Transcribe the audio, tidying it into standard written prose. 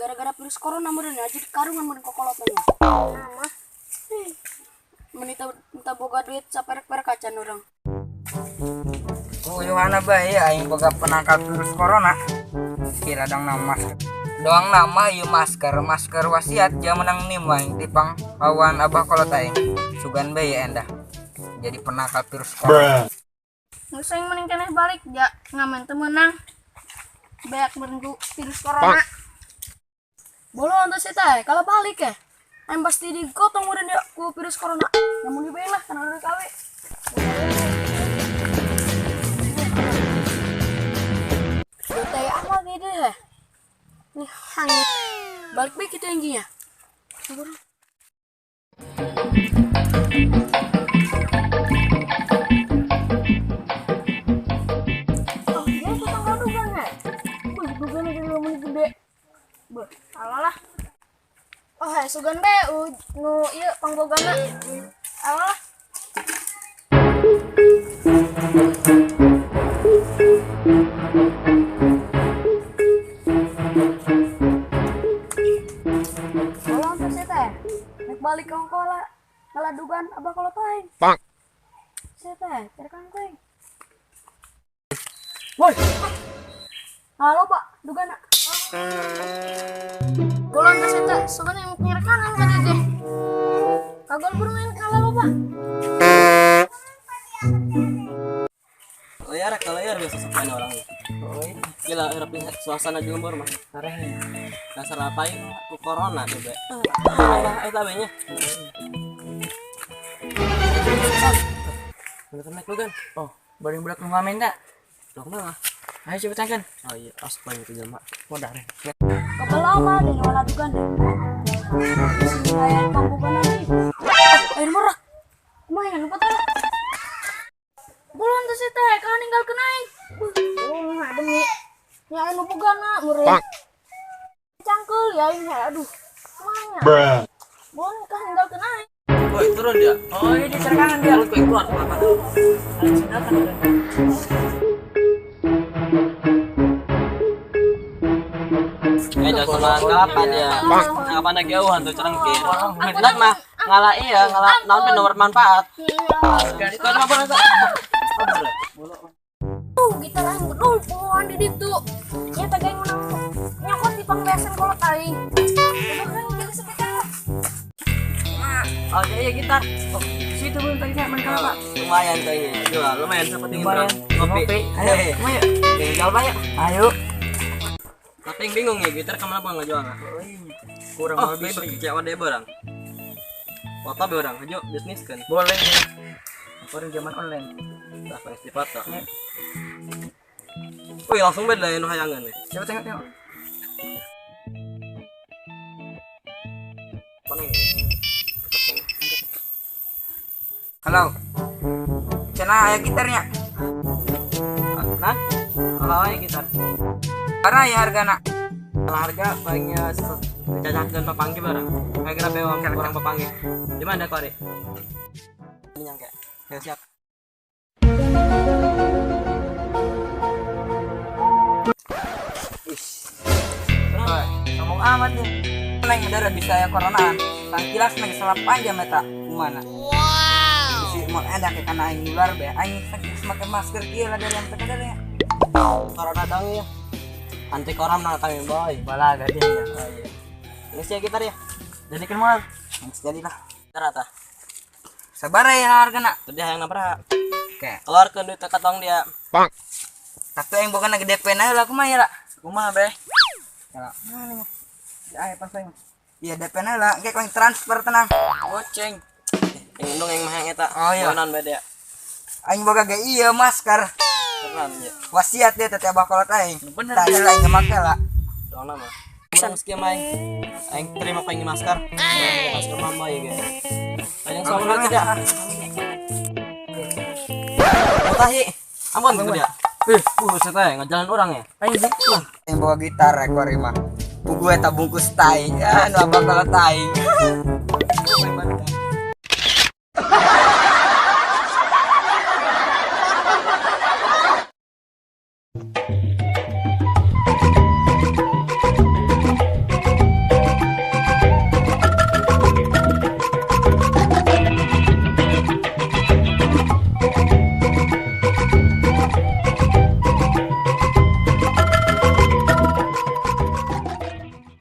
Gara-gara virus corona meureun ya, jadi karungan meureun kokolotna nya. Mah. Menita minta boga duit saperek-perek acan urang. Ku Yohana bae aing boga penangkal virus corona. Kira dong nama masker. Doang nama ieu masker, masker wasiat ja menang nim aing tipang awan abah kolot aing. Sugan bae ya endah. Jadi penangkal virus corona. Geus aing mending keneh balik ja ngamen teu meunang. Beak meureun ku virus corona. Bolon teh teh, kalau balik ya. Aing pasti digotong meureun dia ku virus corona. Namun dibae lah kana udah kawe. Teh amat gitu ya. Nih hangit. Balik bae kita injinya. Oh, dia itu tanggal dugan ya. Wih, dugan aja lumayan gede. Beuh, alah lah. Oh, hai sugan be nu ieu pangbogana. Alah lah. Tolong tuh teh. Nek balik ke ongkola ngaladugan abah kolot aing. Bang. Saya teh, cari kangkung. Woi, Halo Pak, dugan. Bolon teh teh sugan yang nyerekanan ka dieu teh. Kagol burung kalah loba. Layar ke layar biasa sepan orang. Gila, rapi suasana di lembur mah. Dasar apa ini? Ku corona deh, be. Ah, eta be nya. Bener naik lu kan? Oh, bareng budak nu ngamen da. Dok mah. Ayo cepetan kan. Oh iya, asupan itu jelema. Modar. Kapan lama deh ngaladugan deh. Sini kayak pambukan lagi. Air murah. Lumayan lupa tuh. Bolon teh teh kalah ninggalkeun aing. Oh, mah demi. Nya anu bogana meureun. Cangkeul ya aing aduh. Kumaha nya? Bolon kah ninggalkeun aing. Woi, turun dia. Oh, iya di serkangan dia. Lu keluar apa? Eh, jangan sama kapan ya? Kapan lagi jauhan tuh cerengkir. Nak mah ngalah iya, ngalah naon teh nomor manfaat. Kan mah boleh. Tuh, gitar aing bedul pohoan di ditu. Nya teh aing menang nyokot di pangbeasan kolot aing. Coba kan jadi sekitar. Oh, iya gitar. Oh, situ belum tadi saya main kalah, Pak. Lumayan kayaknya. Jual lumayan seperti Lumayan. Ngopi. Ngopi. Ayo, ayo. Tinggal banyak. Ayo. Tapi yang bingung ya gitar kemana bang ngejual? Kurang Oh, lebih beli kecewa deh barang. Foto be orang, ayo bisnis kan. Boleh. Orang zaman online. Dah pasti foto. Wih, langsung beda ya nu hayangan nih. Coba tengok tengok. Mana ini? Halo. Cenah aya gitarnya. Nah, kalau ya gitar. Karena ya hargana. Kalau harga palingnya cacak dan papanggi barang. Kayak kira bewang orang papanggi. Di mana kori? Ini nyangka. Ya siap. Ish. Woi, sombong amat nih. Neng udara bisa ya coronaan. Sangkilas neng selapan jam eta kumana. Wow. Bisi mau enak ya kana aing nular be. Aing sakit make masker kieu lah dari yang tekadarnya. Corona dong ya. Anti koram nang kami boy. Balaga dia ya. Oh iya. Ini sih gitar ya. Jadi kan moal. Jadilah. Gitar ata. Sabar ya hargana. Tadi hayang nabrak. Oke. Keluarkan duit katong dia. Tapi aing bukan lagi DP na lah kumaha ya lah. Kumaha be? Ya. Mana nih? Ayo pas aing. Iya DP na lah, engke kau transfer tenang. Goceng. Yang indung yang mahang eta. Oh, iya. Bonan beda. Aing boga ge iya masker. Beneran ya. Wasiat dia teteh abah kolot aing. Bener. Tadi lah aing make lah. Doang nama. Kurang sekian aing. Aing terima pengen masker. Masker mama ya guys. Aing soal tidak. Tahi. Ampun gitu dia. Buset teh ngejalan orang ya. Aing gitu. Aing bawa gitar ekor mah. Pugu eta bungkus tai. Ya, nu abah kolot aing.